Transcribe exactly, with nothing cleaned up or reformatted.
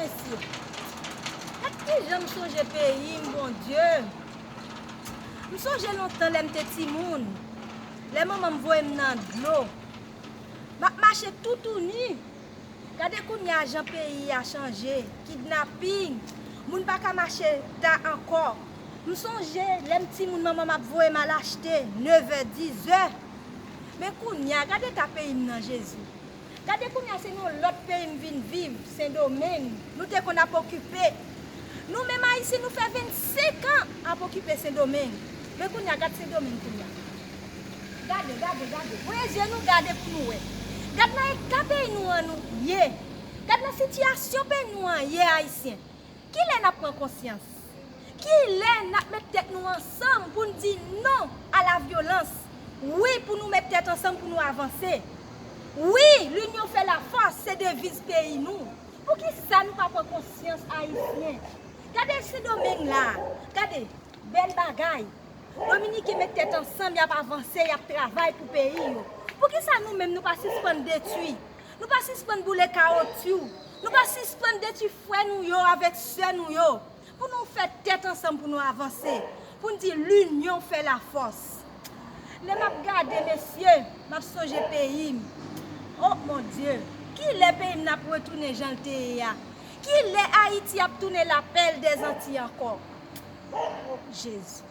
Mesye, gad kijan m sonje peyi m, Bondye. M sonje lontan lè m te timoun, lè manman m voye m nan dlo. M ap mache toutouni. Gade kounye a jan peyi a chanje, kidnaping, moun pa ka mache ta ankò. M sonje lè m timoun manman m ap voye m al achte nevè, dizè. Men kounye a, gade eta peyi m nan, Jezi. Gade kounye a se nan yon lòt peyi m vin viv, Sendomeng. Nou te konn ap okipe. Nou menm Ayisyen, nou fè vennsenk an ap okipe Sendomeng. Men kounye a, gad Sendomeng kounye a. Gade, gade, gade. Voye je nou gade pou nou wè. Gad nan eta peyi nou an nou ye. Gad nan sitiyasyon peyi nou an ye, Ayisyen. Kilè n ap pran konsyans? Kilè n ap met tèt nou ansanm pou n di non a la vyolans? Wi, pou nou met tèt ansanm pou nou avanse. Wi, l'union fait la force, se deviz peyi nou. Poukisa nou pa pran konsyans, Ayisyen? Gade Sendomeng la, gade, bèl bagay. Dominiken met tèt ansanm, y ap avanse, y ap travay pou peyi yo. Poukisa nou menm nou pa sispann detwi? Nou pa sispann boule kawotyou. Nou pa sispann detwi frè nou yo avèk sè nou yo. Pou nou fè tèt ansanm pou nou avanse. Pou n di l'union fait la force. Lè m ap gade, mesye, m ap sonje peyi m. O Bondye, kilè peyi m nan ap retounen jan l te ye a? Kilè Ayiti ap tounen la perle des Antilles ankò? O Jezi.